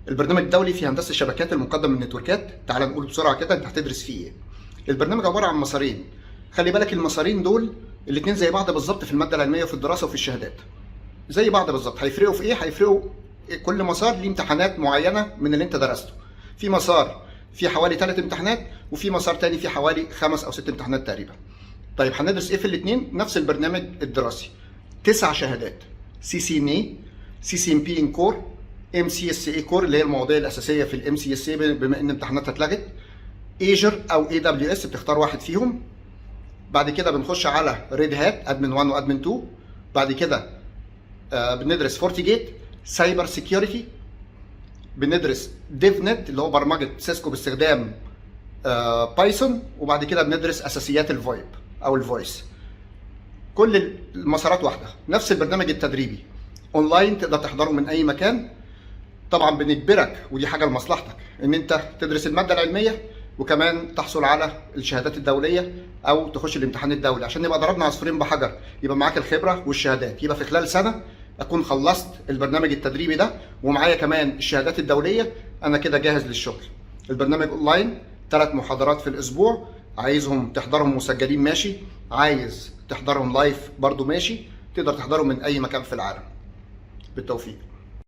البرنامج الدولي في هندسة الشبكات المقدم من نتوركات. تعال نقول بسرعة كده انت هتدرس فيه ايه. البرنامج عبارة عن مسارين. خلي بالك المسارين دول الاثنين زي بعض بالظبط في المادة العلمية وفي الدراسة وفي الشهادات، زي بعض بالظبط. هيفرقوا في ايه؟ هيفرقوا كل مسار ليه امتحانات معينة من اللي انت درسته. في مسار في حوالي 3 امتحانات، وفي مسار تاني في حوالي 5 او 6 امتحانات تقريبا. طيب، هندرس ايه في الاثنين؟ نفس البرنامج الدراسي، تسع شهادات: سي سي ان اي، سي سي ام بي ان كور، ام سي اس اي كور، اللي هي المواضيع الاساسية في ال MCSA بما ان امتحاناتها اتلغت، Azure او AWS، بتختار واحد فيهم. بعد كده بنخش على Red Hat admin 1 و admin 2. بعد كده بندرس FortiGate، cyber security، بندرس DevNet اللي هو برمجة Cisco باستخدام Python، وبعد كده بندرس اساسيات ال VoIP او ال voice. كل المسارات واحده، نفس البرنامج التدريبي، اونلاين، تقدر تحضره من اي مكان. طبعا بنجبرك، ودي حاجة لمصلحتك، ان انت تدرس المادة العلمية وكمان تحصل على الشهادات الدولية او تخش الامتحان الدولي، عشان نبقى ضربنا عصفورين بحجر، يبقى معاك الخبرة والشهادات. يبقى في خلال سنة اكون خلصت البرنامج التدريبي ده ومعايا كمان الشهادات الدوليه، انا كده جاهز للشغل. البرنامج اونلاين، 3 محاضرات في الاسبوع. عايزهم تحضرهم مسجلين ماشي، عايز تحضرهم live برضو ماشي، تقدر تحضرهم من اي مكان في العالم. بالتوفيق.